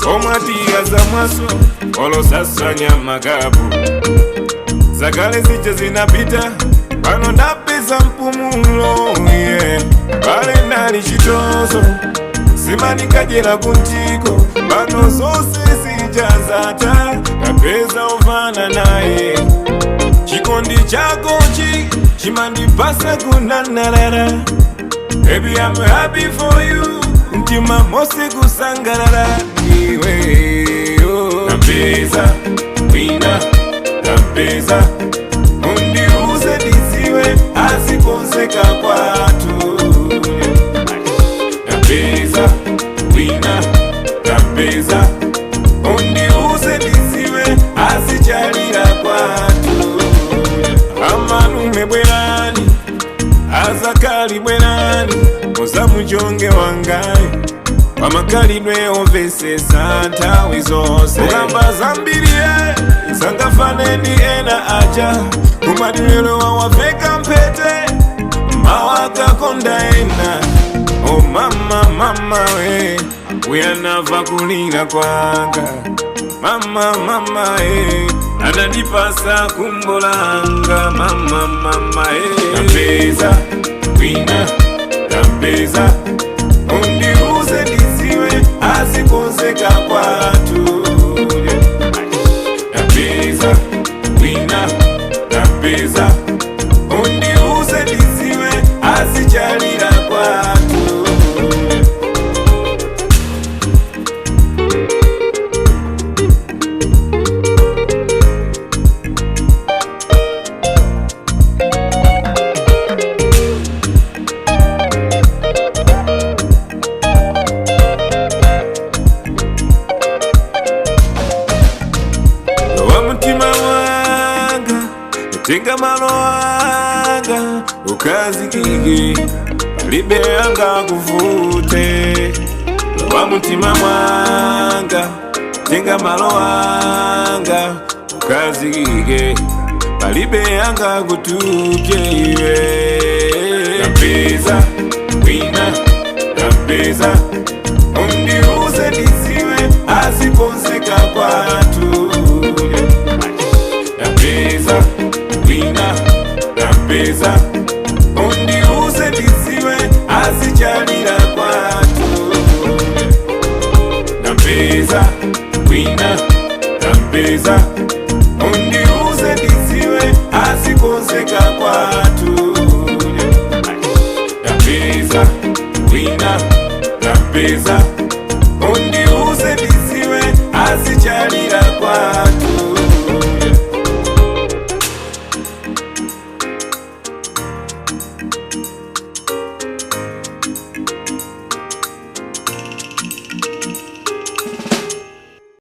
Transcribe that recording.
Omwatiya za mwaso olosasanya magabu zakale zije zinapita pano ndapeza mpumulo yeah. Pale nali chitozo simanikajera kuntiko pano zose zijazata kapeza ovana naye chikondi chakochi chimandipasa kunanarara. Baby, I'm happy for you. Mtima mose kusangarara iwe oh. Napeza wina napeza undiuze ndiziwe azikonzeka kwatu. Napeza wina napeza undiuze ndiziwe azichalira kwatu. Amalume bwerani azakali bwerani ozamujonge wangayi pamakalidwe ovesesa nthawi zonse ukamba zambiriye zangafaneni ena aja kumadiliro wawaveka mphete mawakakonda ena. O mama mama we uyanava kulira kwanga mama mama e anandipasa kumbolanga mama mama e. Napeza wina napeza undiuze ndiziwe azikonzeka kwatu. Napeza wina napeza undiuze ndiziwe azichalira kwatu. Mutima wanga tenga malo anga ukazikike palibe anga kuvute. Wa mutima wanga tenga malo anga ukazikike palibe anga kutupye iwe. Napeza wina napeza undiuze ndiziwe azikonzeka kwatu. Napeza wina napeza undiuze ndiziwe azichalira kwatu. Napeza wina napeza undiuze ndiziwe azikonzeka kwatu. Napeza wina napeza.